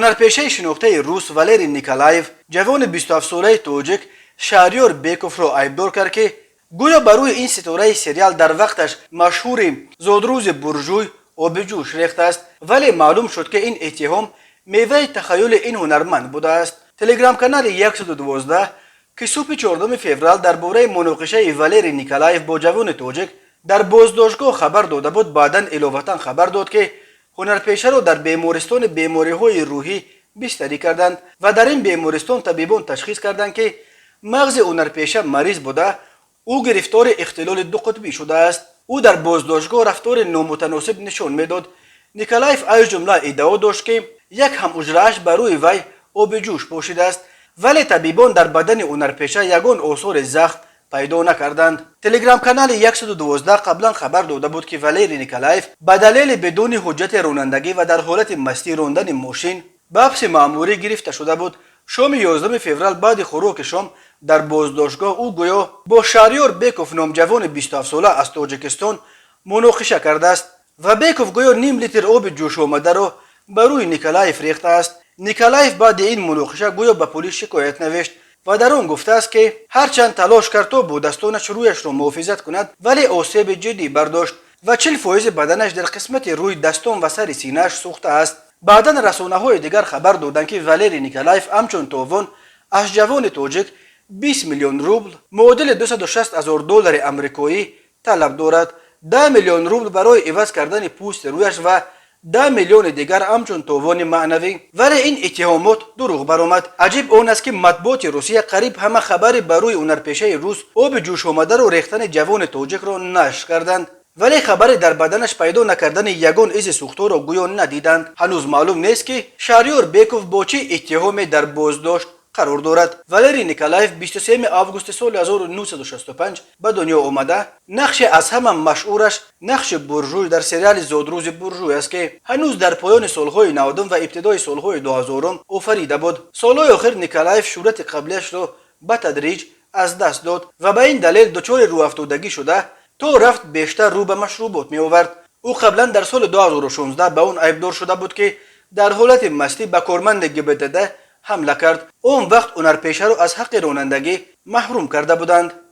Ҳунарпешаи шинохтаи рус Валерий Николаев ҷавони 27-солаи тоҷик Шаҳриёр Бековро айбдор кард, ки гӯё ба рӯи ин ситораи сериал дар вақташ машҳури «Зодрӯзи буржуй» оби ҷӯш рехтааст. Вале маълум шуд, ки ин иттиҳом меваи тахаюли ин ҳунарманд будааст. Телеграм-канали 112, ки субҳи 4 феврал дар бораи муноқишаи Валерий Николаев бо ҷавони тоҷик дар боздоштгоҳ хабар дода буд, баъдан иловатан хабар дод, ки ҳунарпешаро дар бемористони бемориҳои рӯҳӣ бистарӣ карданд ва дар ин бемористон табибон ташхис карданд, ки мағзи ҳунарпеша мариз буда, ӯ гирифтори ихтилоли дуқутбӣ шудааст. Ӯ дар боздоштгоҳ рафтори номутаносиб нишон медод. Николаев аз ҷумла иддао дошт, ки як ҳамҳуҷрааш ба рӯи вай оби ҷӯш пошидааст, вале табибон дар бадани ҳунарпеша ягон осори захм пайдо накарданд. Телеграм-канали 112 қаблан хабар дода буд, ки Валерий Николаев ба далели бидуни ҳуҷҷати ронандагӣ ва дар ҳолати мастӣ рондани мошин ба ҳабси маъмурӣ гирифта шуда буд. Шоми 11 феврал, баъди хӯроки шом, дар боздоштгоҳ ӯ гӯё бо Шаҳриёр Беков ном ҷавони 27-сола аз Тоҷикистон муноқиша кардааст ва Беков гӯё ним литр оби ҷӯшомадаро ба рӯи Николаев рехтааст. Николаев баъди ин муноқиша гӯё ба полис шикоят навишт ва дар он гуфтааст, ки ҳарчанд талош кард, то бо дастонаш рӯяшро муҳофизат кунад, вале осеби ҷиддӣ бардошт ва 40 фоизи баданаш дар қисмати рӯи дастон ва сари синааш сӯхтааст. Баъдан расонаҳои дигар хабар доданд, ки Валерий Николаев ҳамчун товон аз ҷавони тоҷик 20 миллион рубл, муодили 260 ҳазор доллари амрикоӣ, талаб дорад: 10 миллион рубл барои иваз кардани пӯсти рӯяш ва 10 миллиони дигар ҳамчун товони маънавӣ. Вале ин иттиҳомот дурӯғ баромад. Аҷиб он аст, ки матбуоти Русия қариб ҳама хабари ба рӯи ҳунарпешаи рус оби ҷӯшомадаро рехтани ҷавони тоҷикро нашр карданд, вале хабари дар баданаш пайдо накардани ягон изи сӯхторо гӯё надиданд. Ҳанӯз маълум нест, ки Шаҳриёр Беков бо чӣ иттиҳоме дар боздошт қарор дорад. Валерий Николаев 23 августи соли 1965 ба дунё омада, нақши аз ҳама машҳураш нақши буржуй дар сериали «Зодрӯзи буржуй» аст, ки ҳанӯз дар поёни солҳои 90-ум ва ибтидои солҳои 2000-ум офарида буд. Солҳои охир Николаев шӯҳрати қаблияшро ба тадриҷ аз даст дод ва ба ин далел дучори рӯҳафтодагӣ шуда, то рафт бештар рӯ ба машрубот меовард. Ӯ қаблан дар соли 2016 ба он айбдор шуда буд, ки дар ҳолати мастӣ ба корманди ГИБДД ҳамла кард. Он вақт ҳунарпешаро аз ҳаққи ронандагӣ маҳрум карда буданд.